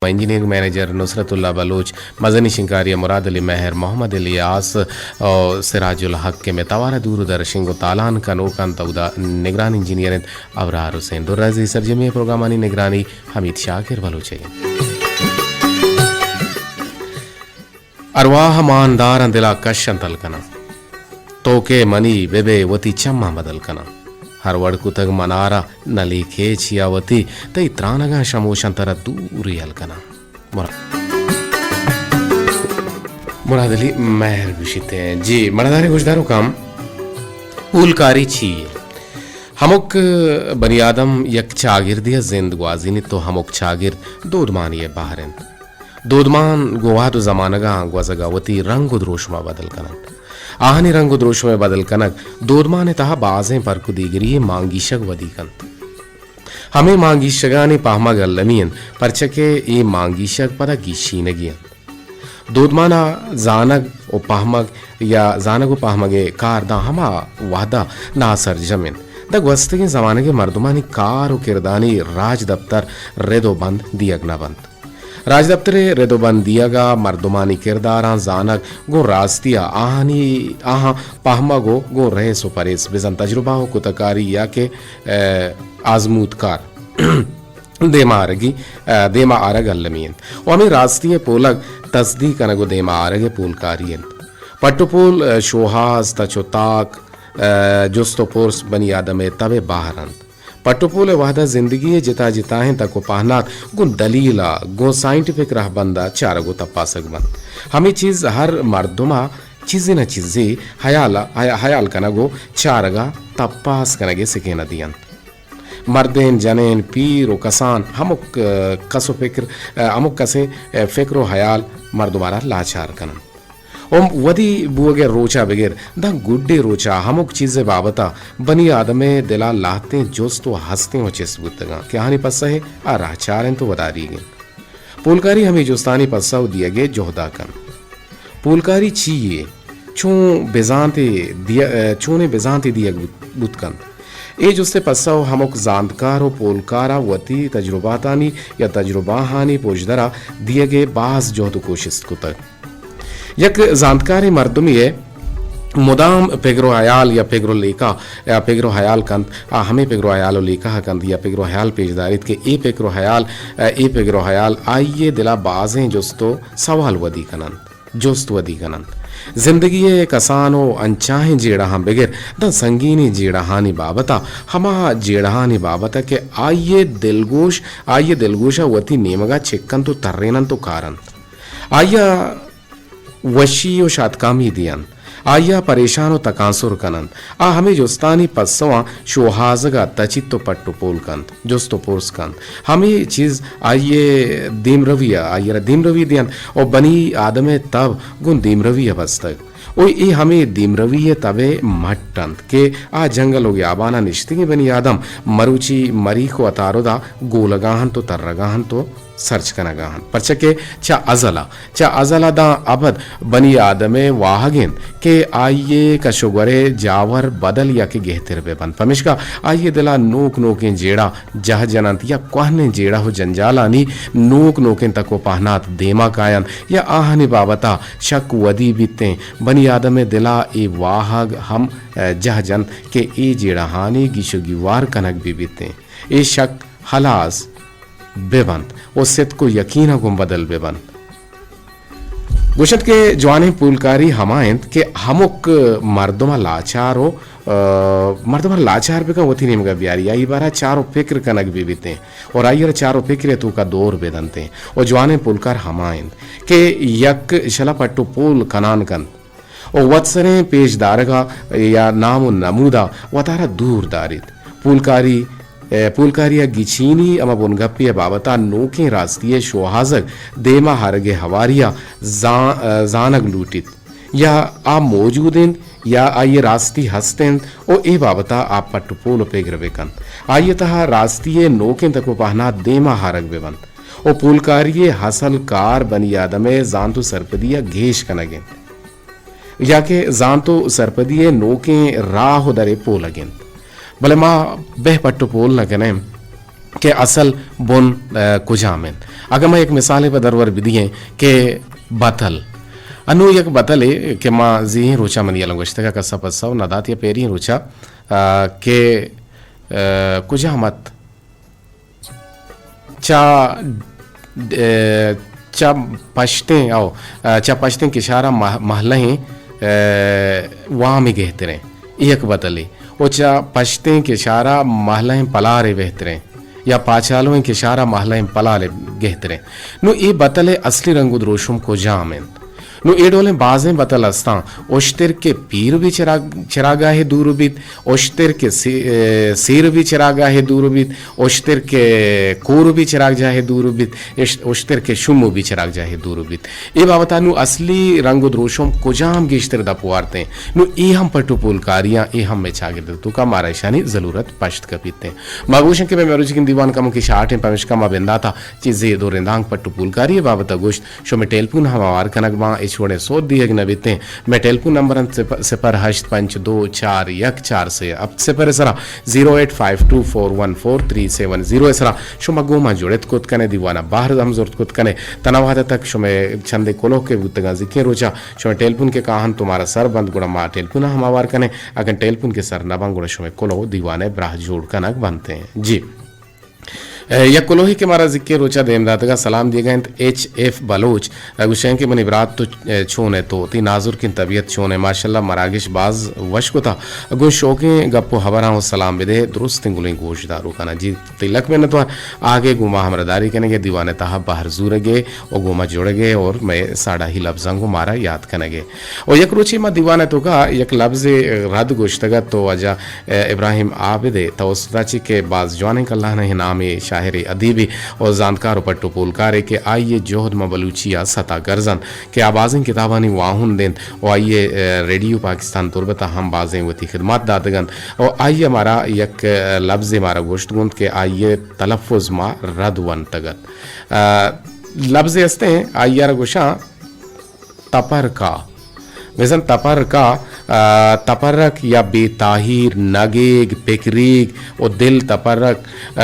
انجینئرنگ منیجر نصرت اللہ بلوچ، مزنیں شنگکاری ءَ مراد علی مہر، محمد الیاس ءُ سراج الحق کہ مئے توار ءَ دور ءُ درشنگ ءُ تالان کنوک اَنت، اودا نگران انجینئر اِنت ابرار حسین۔ درازی سرجمیں پروگرامانی نگرانی حمید شاکر بلوچ ءِ اِنت۔ ارواہ مان داراں دل ءَ کش اَنت تل کناں۔ تو کہ منی بہ بئے وتی چماں بدل کناں۔ ہر وڑ کتگ منارا نلی کیچ یا وتی، تئی ترانگاں شموشاں ترا دور یل کناں۔ مراد، مراد علی مہر گوشیت۔ جی، مڑداریں گوشداروکاں، پولکاری چی یے؟ ہمک بنی آدم یک چاگردے ءَ زند گوازینیت ءُ ہمک چاگرد دودمانے ءِ بہر اِنت۔ دودمان گوں وہد ءُ زمانگاں گوزگ ءَ وتی رنگ ءُ دروشم ءَ بدل کن اَنت۔ آہانی رنگ ءُ دروشم ءِ بدل کنگ دودمان ءِ تہا بازیں پرک ءُ دیگری مانگیشگ ودی کنت۔ ہمے مانگیشگانی پہمگ المی اِنت، پرچا کہ اے مانگیشگ پدا گیشینگی اِنت۔ دودمان ءَ زانگ ءُ پہمگ یا زانگ ءُ پہمگ ءِ کار داں ہما وہد ءَ ناسرجم اِنت۔ داں گوستگیں زمانگ ءِ مردمانی کار ءُ کردانی راجدپتر رد ءُ بند دیگ نہ بنت۔ راجدپتر ءِ رد ءُ بند دیگ ءَ مردمانی کرداراں زانگ گوں راستی ءَ آہانی، آہاں پہمگ ءُ گوں ریس ءُ پریس بزاں تجربہ ءُ کتکاری یا کہ، ءَ، آزمودکار دیما آرگی، ءَ، دیما آرگ المی اِنت ءُ ہمے راستی ءِ پولگ تصدیق کنگ ءُ دیما آرگ ءِ پولکاری اِنت۔ پٹ ءُ پول، ءَ، شوہاز، تچ ءُ تاک، ءَ، جست ءُ پرس بنی آدم ءِ تب ءِ بہر اَنت۔ پٹ ءُ پول ءِ وہد ءَ زندگی ءِ جتا جتائیں تک ءُ پہنات گوں دلیل ءَ، گوں سائنٹیفک رہبند ءَ چارگ ءُ تپاسگ بنت۔ ہمے چیز ہر مردم ءَ چیزے نہ چیزے ہیال ءَ، ہیا-، ہیال کنگ ءُ چارگ ءَ تپاس کنگ ءِ سکین ءَ دینت۔ مردین، جنین، پیر ءُ کسان، ہمک، ءَ، کس ءُ پکر، ءَ، ہمک کس ءِ، ءَ، فکر ءُ ہیال مردم ءَ را لاچار کن اَنت۔ ءُ ودی بوگ ءِ روچ ءَ بگر داں گڈی روچ ءَ ہمک چیز ءِ بابت ءَ بنی آدم ءِ دل ءَ لہتیں جست ءُ ہستیں ءُ چست بوتگ اَنت کہ آہانی پسہ ءَ راہچار اِنت ءُ وداریگ اِنت۔ پولکاری ہمے جستانی پسہ ءُ دیگ ءِ جہد ءَ کنت۔ پولکاری چی یے؟ چون بزانتے دی-، ءَ، چونیں بزانتے دیگ بوت، بوت کنت؟ اے جست ءِ پسہ ءَ ہمک زانتکار ءُ پولکار ءَ وتی تجرباتانی یا تجربہانی پژدر ءَ دیگ ءِ باز جہد ءُ کوشست کتگ۔ یک زانتکاریں مردمے ءَ مدام پگر ءُ ہیال یا پگر ءُ لیکہ یا پگر ءُ ہیال کنت، آ ہمے پگر ءُ ہیال ءُ لیکہ کنت یا پگر ءُ ہیال پیش داریت کہ اے پگر ءُ ہیال، اے پگر ءُ ہیال آئی ءِ دل ءَ بازیں جست ءُ سوال ودی کن اَنت، جست ودی کن اَنت۔ زندگی ءِ کسان ءُ انچاہیں جیڑہاں بگر داں سنگینیں جیڑہانی بابت ءَ، ہما جیڑہانی بابت ءَ کہ آئی ءِ دلگوش، آئی ءِ دلگوش ءَ وتی نیمگ ءَ چک اَنت ءُ ترین اَنت ءُ کار اَنت۔ آئی ءَ وشی ءُ شاتکامی دینت۔ آئی ءَ پریشان ءُ تکانسر کن اَنت۔ آ ہمے جستانی پسواں شوہازگ ءَ تچیت ءُ پٹ ءُ پول کنت، جست ءُ پرس کنت۔ ہمے چیز آئی ءِ دیمروی ءَ، آئی ءَ را دیمروی دینت ءُ بنی آدم ءِ تب گوں دیمروی ءَ بستگ۔ ءُ اے ہمے دیمروی ءِ تب ءِ مٹ اَنت کہ آ جنگل ءُ گیابان ءَ نشتگیں بنی آدم مروچی مریخ ءُ عطارد ءَ گولگ ءَ اَنت ءُ ترگ ءَ اَنت ءُ سرچ کنگ ءَ اَنت، پرچا کہ چہ ازل ءَ، چہ ازل ءَ داں ابد بنی آدم ءِ واہگ اِنت کہ آئی ءِ کش ءُ گور ءِ جاور بدل یا کہ گہتر بہ بنت۔ پمیشکا آئی ءِ دل ءَ نوک نوکیں جیڑہ جہ جن اَنت یا کوہنیں جیڑہ ءُ جنجالانی نوک نوکیں تک ءُ پہنات دیما کاینت یا آہانی بابت ءَ شک ودی بیتیں۔ بنی آدم ءِ دل ءَ اے واہگ ہم، ءَ، جہ جنت کہ اے جیڑہانی گیش ءُ گیوار کنگ بہ بیتیں۔ اے شک ہلاس بہ بنت ءُ ستک ءُ یکین ءَ گوں بدل بہ بنت۔ گوشنت کہ جوانیں پولکاری ہما اِنت کہ ہمک مردم ءَ لاچار ءُ، ءَ، مردم ءَ لاچار بکن، وتی نیمگ ءَ بیاری، آئی بارہ ءَ چار ءُ پکر کنگ بہ بیتیں اور آئی ءَ را چار ءُ پکر ءِ توک ءَ دور بہ دنتیں ءُ جوانیں پولکار ہما اِنت کہ یک شل ءَ پٹ ءُ پول کنان کنت۔ ءُ وتسریں پیش دارگ ءَ یا نام ءُ نمود ءَ وتارا دور داریت۔ پولکاری، ءَ، پولکاری ءَ گچینی ہما بنگپے ءِ بابت ءَ نوکیں راستی ءِ شوہازگ دیما آرگ ءِ ہواری ءَ زان-، ءَ، زانگ لوٹیت۔ یا آ موجود اِنت یا آئی ءِ راستی ہست اِنت ءُ اے بابت ءَ آ پٹ ءُ پول ءُ پگر بہ کنت۔ آئی ءِ تہا راستی ءِ نوکیں تک ءُ پہنات دیما آرگ بہ بنت ءُ پولکاری ءِ ہسل کار بنی آدم ءِ زانت ءُ سرپدی ءَ گیش کنگ اِنت۔ یا کہ زانت ءُ سرپدی ءِ نوکیں راہ ءُ درے پولگ اِنت۔ بلے ما بہ پٹ ءُ پول نہ کنیں کہ اصل بن، ءَ، کجام اِنت۔ اگاں ما یک مثالے پہ درور بدییں کہ بتل، انو یک بتلے کہ ما زیہیں روچا منی الان گوشتگا کسا پسو ندات یا پیریں روچا، آ، کہ، آ، کجام ات؟ چا، آ، چا پشتیں، او، آ، چا پشتیں کشارا مہ-، مہلہیں، آ، وامے گہتریں۔ اے یک بتلے۔ او چا پشتیں کشارا مہلہیں پلارے بہتریں۔ یا پاچالویں کشارا مہلہیں پلارے گہتریں۔ نو اے بتلے اصلی رنگ و دروشم کجام انت؟ نو اے ڈولیں بازیں بتل استاں، اشتر کہ پیر بی چراگ، چراگاہے دور بیت، اشتر کہ سی-، اے، سیر بی چراگاہے دور بیت، اشتر کہ کور بی چراگاہے دور بیت، اش-، اشتر کہ شوم بی چراگاہے دور بیت۔ اے بابتا نو اصلی رنگ و دروشم کجام گیشتر دپ وارتیں؟ نو اے ہم پٹ و پولکاریاں، اے ہم مئے چاگرد توکا مارا اشانی ضلورت پشت کپیتیں۔ ما گوشیں کہ مئے مروچیگیں دیوان کمو کہ شاٹیں، پمشکا ما بنداتا چیزے دو رندانک پٹ و پولکاری بابتا گوشت۔ شمئے ٹیلیفون ہم ہوار کنگ باں، ہچ وڑیں سوت دیگ نہ بیتیں۔ مئے ٹیلیفون نمبر انت سپ-، صفر ہشت پنچ دو چار یک چار سے ہفت صفر سرا، زیرو ایٹ فائیو ٹو فور ون فور تھری سیون زیرو سرا۔ شما گوما جڑت کت کنے، دیوانا بہر ہم زرت کت کنے۔ تنا وہدے تک شمئے چندے کلوہ کہ بوتگاں زیکیں روچا، شمئے ٹیلیفون کہ کاہن تو مارا سر بنت، گڑا ما ٹیلیفون ہم ہوار کنیں۔ اگن ٹیلیفون کہ سر نہ بنت، گڑا شمئے کلوہ دیوانے براہ جوڑ کنگ بنتیں۔ جی۔ اے، یک کلوہے کہ مارا زیکیں روچا دیم داتگا سلام دیگا انت، ایچ ایف بلوچ۔ اے، گوشیں کہ منی برات تو، اے، چون ئے تو؟ تئی نازرکیں طبیعت چون ئے؟ ماشاءاللہ مراگش باز وش کتا۔ گوں شوکیں گپ و ہبراں و سلام بدے، درستیں گلیں گوش داروکانا۔ جی، تئی لک منتوار۔ آگے گوں ما ہمراہداری کنگے، دیوان تہا بہر زورگے و گوں ما جڑگے اور مئے ساڑاہی لبزاں گوں مارا یات کنگے۔ و یک روچے ما دیوان ء توکا یک لبزے رد گوشتگ ات و واجہ، ء، ابراہیم عابد ء توسط ء چہ کہ باز جوانیں کلانہ ء نامے، شاعرے، ادیبے و زانتکار و پٹ و پولکارے کہ آئی ء جہد ماں بلوچی ء ستا گرز انت کہ آ بازیں کتابانی واہند انت و آئی ء، ء، ریڈیو پاکستان تربت ء ہم بازیں وتی خدمات داتگ انت و آئی ء مارا یک، ء، لبزے مارا گوشت گونت کہ آئی ء تلفظ ما رد ونتگ ات۔ ء، لبزے استیں آئی ء را گوشاں تپرکا۔ بزاں تپرکا، آ، تپرک یا بے تاہیر، نگیگ، پکریگ و دل تپرک، آ،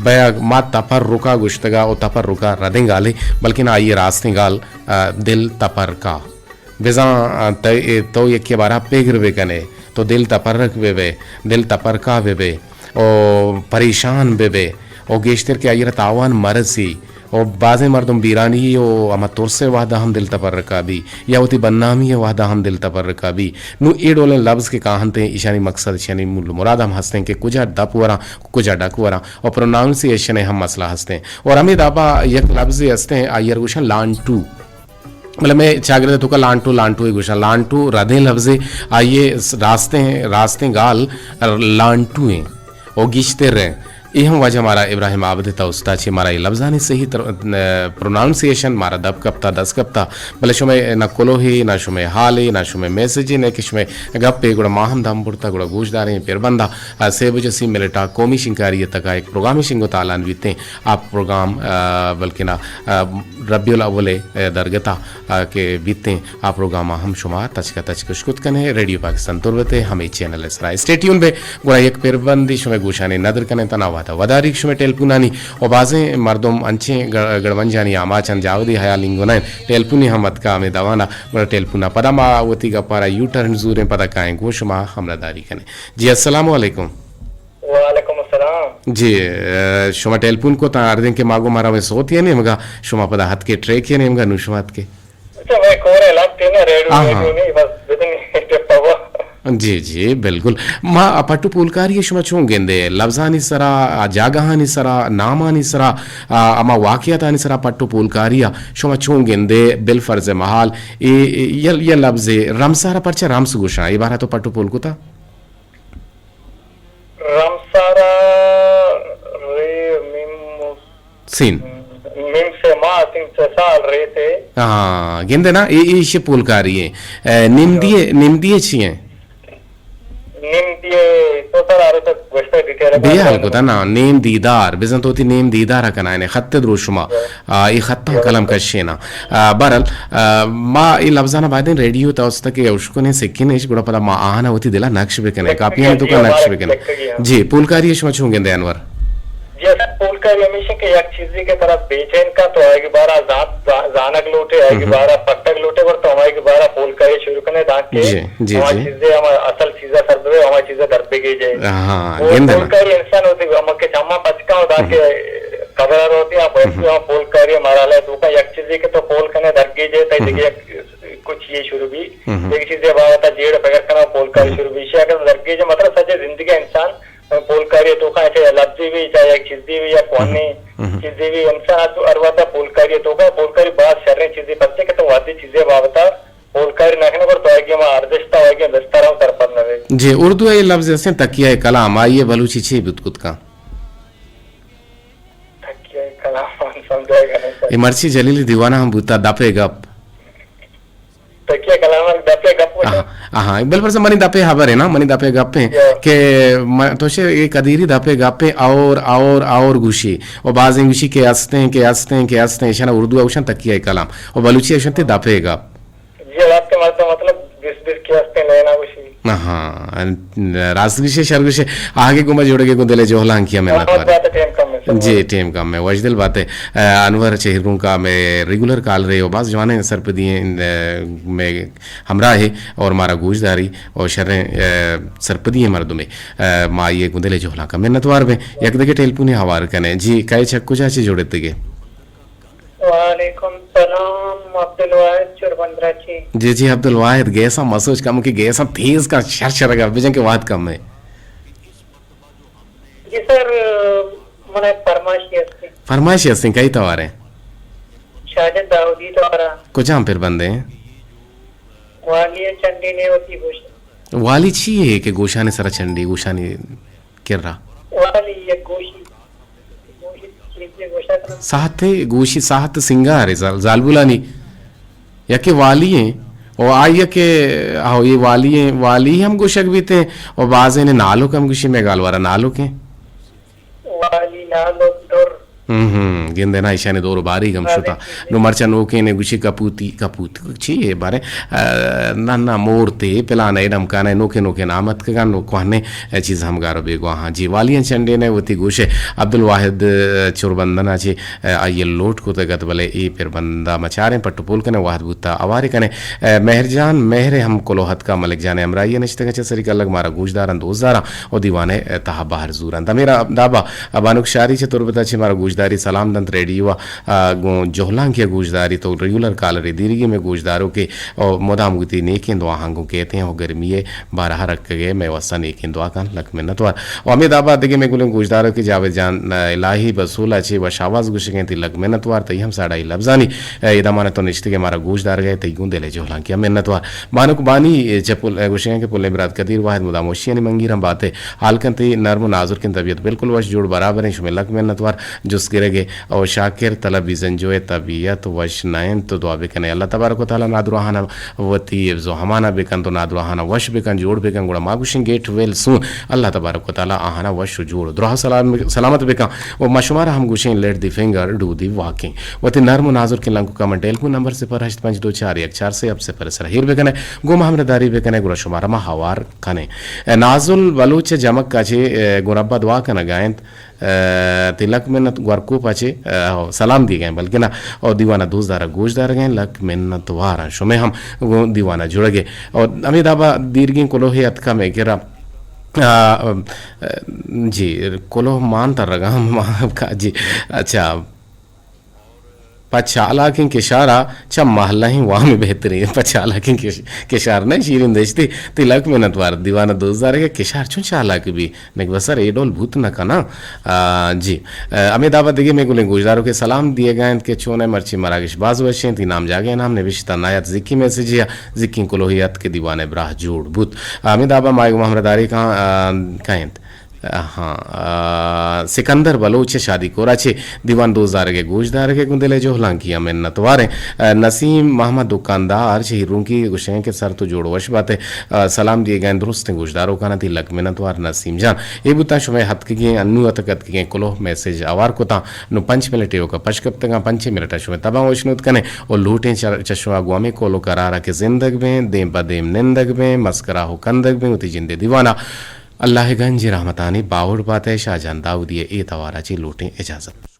بیگ، ما تپرکا گوشتگا و تپرکا ردیں گالے، بلکن آئی راستیں گال، آ، دل تپرکا۔ بزاں، آ، ت-، تو یکے بارا پگر بکنے، تو دل تپرک بہ بئے، دل تپرکا بہ بئے۔ و پریشان بہ بئے و گیشتر کہ آئی ء را تاوان مرسی و بازیں مردم بیرانی و ہما ترس ء وہدا ہم دل تپرکا بی یا وتی بدنامی ء وہدا ہم دل تپرکا بی۔ نوں اے ڈولیں لبز کہ کاہنت ایں، ایشانی مقصد، ایشانی مول و مراد ہم ہستیں کہ کجا دپ وراں، کجا ڈک وراں و پروناؤنسیشن ء ہم مسئلہ ہستیں۔ اور ہمے دابا یک لبزے ہستیں، آئی ء را گوشاں لانٹو۔ بلے مئے چاگرد ء توکا لانٹو، لانٹو ء گوشاں۔ لانٹو ردیں لبزے، آئی ء س-، راستیں، راستیں گال لانٹو ایں و گیشتر ایں۔ اے ہم واجہ مارا ابراہیم عابد ء توسط ء چہ مارا اے لبزانی صحیح تر-، ن-، پروناؤنسیشن مارا دپ کپتا، دست کپتا۔ بلے شمئے نہ کلوہے، نہ شمئے حالے، نہ شمئے میسجے، نہ کہ شمئے گپے، گڑا ما ہم دم برتا، گڑا گوش داریں پر بندا۔ آ، سے بجہ سی منٹ ء قومی شنگکاری ء تکا یک پروگرامے شنگ و تالان بیتیں۔ آ پروگرام، آ، بلکنا، آ، ربیع الاول ء درگت ء، آ، کہ بیتیں، آ پروگرام ء ہم شما تچک ء تچک اشکت کن ئے۔ ریڈیو پاکستان تربت ء ہمے چینل ء سرا اسٹے ٹیون بے، گڑا یک پربندی شمئے گوشانی ندر کن انت، انا وہدا وداریگ شمئے ٹیلیفونانی و بازیں مردم انچیں گ-، گڑونجانی آماچ انت، جاودی حیال اینگو نہ انت، ٹیلیفونی ہم اتکا ہمے دوان ء، گڑا ٹیلیفون ء پدا ما وتی گپارا یو ٹرن زوریں، پدا کائیں گوں شما ہمراہداری کنیں۔ جی، السلام علیکم۔ وعلیکم السلام۔ جی، ء، شما ٹیلیفون کت، ہردیں کہ ما گوں مارا وے سوت یا نیمگا، شما پدا ہتکے ٹریک یا نیمگا، نوں شما ہتکے۔ اچھا، وے کورے لگتے نا، ریڈیو، آہا۔ ریڈیو نہیں، بس بدن ٹپا ہوا۔ جی، جی، بالکل۔ ما پٹو پولکاری شما چون گندے؟ لبزانی سرا، جاگہانی سرا، نامانی سرا، آ، اما واقعیتانی سرا پٹو پولکاری شما چون گندے؟ بالفرض محال، اے، اے، یہ، یہ لبز رمسارا پرچہ رمس گوشاں، اے بارہ تو پٹو پول کتا؟ رمسارا رے میم سین۔ میم سے ما تین سے سال رے سے۔ ہاں، گندے نا، اے، اے ایشی پولکاری ایں۔ اے، نمدی، نمدی چی ایں؟ نمدی تو سر آرے تک گوشتہ ڈیٹیل بیال کتا نا، نیم دیدار، بزن تو تی نیم دیدار کنائنے، خط دروشما۔ آ، اے خطاں قلم کشینا۔ آ، بہرحال، آ، ما اے لبزانا بایدیں ریڈیو توسط کہ اوشکنیں سکین اش، گڑا پدا ما آہانا وتی دلا نقش بکنیں، کاپیانی توکا نقش بکنیں۔ جی، پولکاری شما چون گندے انور؟ جی، اصل پولکاری سر، ہمیشہ کہ یک چیزے کہ ترا بے چین کا تو آئی بارا زانت، زا-، زانگ لوٹے، آئی بارا پٹگ لوٹے، ور تو ہمائی بارا پولکاری شروع کنے، دانکہ جی، جی، ہما جی۔ چیزے، ہما اصل چیزا سر بے، ہما چیزا در بگیجے۔ ہاں، وہ گندے نا۔ پولکاری انسان ہوتی، ہم کہ چما پچکا ہو، دانکہ قدر ہوتی، آپ ایسے ہم پولکاری مرحلہ ہے، تو کا یک چیزے کہ تو پول کنے در گیجے، تئی دیگه یک کچھ یہ شروع بی، یک چیزے بابت جیڑ فکر کنا، پولکاری شروع بی، شی اگر در گیجے، مطلب سجے زندگی انسان پولکاری تو کا، چاہے لفظی بھی، چاہے یک چیزی بھی، یا کوہنی چیزی بھی، انسان تو ہر وقت پولکاری تو کا، پولکاری باز شریں چیزی پتے کہ تو وادی چیزی بابتا پولکاری نہ کنے، پر تو آگے ما ارزشتا، آگے بستر ہم سرپد نہ بے۔ جی، اردو ء لفظ ہستیں تکیہ کلام، آئی ء بلوچی چی بوت کت کن؟ تکیہ کلام ہم سمجھائے گا نہیں سر۔ اے مرچی جلیلی دیوانہ ہم بوتا، دپے گپ۔ تکیہ کلام دپے گپ ہوتا۔ آہاں، آہاں، بل پر سے منی دپے خبر ہے نا، منی دپے گپ ہیں یا۔ کہ م-، تو شے اے قدیری دپے گپ ہیں اور، اور، اور گوشی۔ و بازیں گوشی کہ ہستیں، کہ ہستیں، کہ ہستیں، ایشانا اردو اوشن تکیہ کلام۔ و بلوچی اوشن تے دپے گپ۔ جی، حالات کے مطلب، مطلب، بیس بیس کے ہستیں لینا گوشی۔ ہاں، راست گوشے، شر گوشے، آگے گما جوڑے گے گوں دلے جوہلانکی ہمیں نہ سلامت توارے۔ بات ہے، ٹائم کم ہے، سلامت۔ جی، ٹائم کم ہے۔ وشدل بات ہے۔ آ، انور چہروں کا میں ریگولر کال رہے ہو، باز جوانے سرپدی ہیں، آ، میں ہمراہ ہے اور مارا گوشداری اور شریں، آ، سرپدی ہیں مردمے۔ آ، ما یہ گوں دلے جوہلانکا منتوار بیں۔ یک دگہ ٹیلیفون ہوار کنے۔ جی، کئے چک کجا چے جوڑے تگے؟ وعلیکم سلام، عبدالواحد چوربندر ء چی۔ جی، جی، عبدالواحد، گیساں مسوچ کم کہ گیساں تیز کا شر شر گپ بجن کہ وہد کم ہے۔ جی سر، من ایک فرمائشی ہستی۔ فرمائشی ہستیں، کئی توارے؟ شاہجد داؤدی توارا۔ کجام پر بندے ہیں؟ والی چنڈی نے ہوتی گوشت۔ والی چی ہے کہ گوشانی سرا چنڈی، گوشانی کرا۔ والی یک گوشی، گوشی چیزے گوشا کنن۔ ساہت گوشی، ساہت سنگار ہے زال-، زالبولانی۔ یکے والی ہیں، و آئی کہ، ہو، یہ والی ہیں، والی ہم گوشگ بیتے ہیں، و بازیں نالوک ہم گوشی، میں گالوارا نالوک ہیں۔ والی نالوک در۔ ہم، ہم، گندے نا، ایشانی دور و باریگ ہم شتا۔ نو مرچا نوکیں نے گوشی کپوتی، کپوتی چی ہے بارے؟ آ، نہ، نہ، مورتے، پلانے، ڈمکانے، نوکیں، نوکیں نام اتکگاں، نو کوہنے، اے چیز ہم گار و بیگواہاں۔ جی، والیاں چنڈینے وتی گوشے عبدالواحد، آ، چوربندنا چے، آ، آئی لوٹ کتگ ات، بلے اے پر بندا مچاریں پٹ و پول کنے، وہد بوتا اوارے کنے۔ آ، مہر جان، مہر ہم کلوہ اتکا ملک جان ہمراہی نشتگا چہ سری کلگ مارا گوشدارن، دوستدارن۔ و دیوان ء تہا بہر زورنت۔ ہمے را دابا بانک شاری چہ تربت ء چہ مارا گوشداری سلام دنت، ریڈیو ء گوں جہلانکی ء گوشداری تو ریگولر کالرے، دیریگی مئے گوشداروکے و مدام وتی نیکیں دعاہاں گوں کیت ایں و گرمی ء بارہ ء رکگ ء مئے واستا نیکیں دعا کن، لک منت وار۔ و ہمے دابا دگہ مئے گلیں گوشداروکے جاوید جان الہی بسول ء چہ وش آواز گوشگ ء انت، لک منت وار، تئی ہم ساڑائی لبزانی ادا مان تو نشتگ ء مارا گوشدارگ ء تئی گوں دل ء جہلانکی ء منت وار۔ بانک بانی چہ پل، گوشگ ء کہ پل ء برات قدیر واحد مدام وشیانی منگیراں بات ء حال کنت، اے نرم و نازرکیں طبیعت بالکل وش جوڑ برابر ایں، شمئے لک منت وار جست گرگ ء۔ او شاکر طلبی زنجو ء طبیعت وش نہ انت تو دعا بکن ئے اللہ تبارک و تعالی نادراہان ء وتی حفظ و امان ء بکنت و نادراہان ء وش بکن، جوڑ بکن، گڑا ما گوشیں گیٹ ویل سون، اللہ تبارک و تعالی آہان ء وش و جوڑ و دراہ سلام-، سلامت بکن و ما شمارا ہم گوشیں let the finger do the walking۔ وتی نرم و نازرکیں لنککاں من ٹیلیفون نمبر صفر ہشت پنچ دو چار یک چار سے ہفت صفر ء سرا ہیر بکن ئے، گوں ما ہمراہداری بکن ئے، گڑا شمارا ما ہوار کن ایں۔ اے نازل بلوچ ء جمک ء چہ، اے، گوں رب ء دعا کنگ ء انت، اے، تئی لک منت گورکوپ ء چہ، اے، سلام دیگ ء انت، بلکنا او دیوان ء دوست دارگ گوش دارگ ء انت، لک منت وار آں۔ شمئے ہم گوں دیوان ء جڑگ ء۔ او ہمے داب ء دیرگیں کلوہے اتکا مئے کرا۔ آ، جی، کلوہ مان ترگ ء ہم جی، اچھا۔ پہ چالاکیں کشارا چہ مہلہیں وام بہتریں۔ پہ چالاکیں کش-، کشار نہ شیرین دشتی، تئی لک منت وار۔ دیوان ء دوست دارگ ء کشار چون چالاک بی؟ نک بسر اے ڈول بوت نہ کناں۔ آ، جی۔ آ، ہمے دابا دگہ مئے گلیں گوشداروکے سلام دیگ ء انت کہ چون ء مرچی مراگش باز وش انت، تئی نام جاگہ ء نام نبشتہ نہ ات، زکی میسجے ء زکیں کلوہے ات کہ دیوان ء براہ جوڑ بوت۔ آ، ہمے دابا ماہیگ محمد داری کاں، آ، کئے انت؟ ہاں، آ، سکندر بلوچ شادی کورا چہ دیوان دوست دارگ ء گوش دارگ ء گوں دل ء جہلانکی ء منت وار ایں۔ آ، نسیم محمد دکاندار چہ ہیرونکی گوشگ ء کہ سر تو جوڑ وش بات ئے۔ آ، سلام دیگ ء درستیں گوشداروکاں تئی لک منت وار نسیم جان۔ اے بوتاں شمئے اتکگیں، انو اتک اتکگیں کلوہ میسج اوار کتاں۔ نوں پنچ منٹ ایوکا پش کپتگاں، پنچیں منٹ ء شمئے تباں وشنود کن ئے او لوٹیں چر-، چہ شما گوں ہمے کول و قرار ء کہ زندگ بیں، دیم پہ دیم نندگ بیں، مسکرا و کندگ بیں، وتی جندے دیوان ء اللہ ءِ گنجیں رحمتانی باہوٹ بات ئے، شاہ جان داؤدی ءِ اے توار ءَ چہ لوٹیں اجازت۔